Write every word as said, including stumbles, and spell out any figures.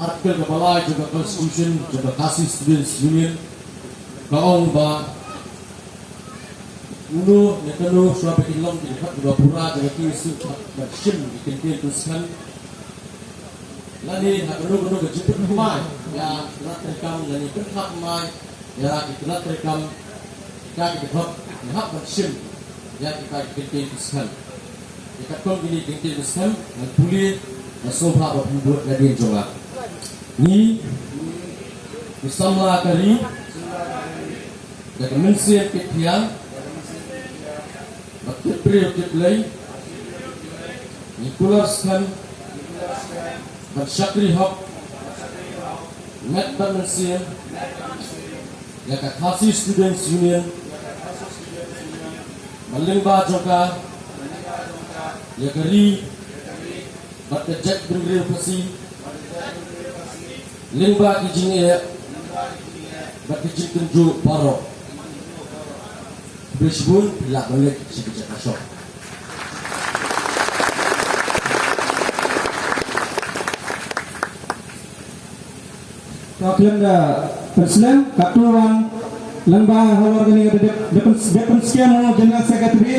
Article kaba lai jong ka Constitution jong ka Khasi Students Union ka ong ba uno ne kano shuwa ba kin long ki dkhot kiba pura jong ka K S U ban shim ki kyntien pynskhem lane ha kano kano ka jingpynkham ïa ki tnat treikam lane pynkham ïa ki tnat treikam. Kita ki dkhot ngi hap ban shim ïa kita ki kyntien pynskhem. Ïa katkum kine ki kyntien pynskhem ngan pule, ngan sngewbha ba phin bud nadien jong nga. Ngi ki samla ka ri da ka mynsiem ki thiang, ba tip briew tip Blei, ngi kular skhem ban shakri hok met bad mynsiem ïa ka Khasi Students Union, ba lyngba jong ka ïa ka ri bad ka jaitbynriew Khasi, lyngba ki jingeh bad ki jingkynjuh baroh. Khublei shibun, phi lah ban leit sha ka jaka shong. Ka khlem da pynslem, katto wan lyngba halor kane ka dep, dep, dep pynskhem u General Secretary.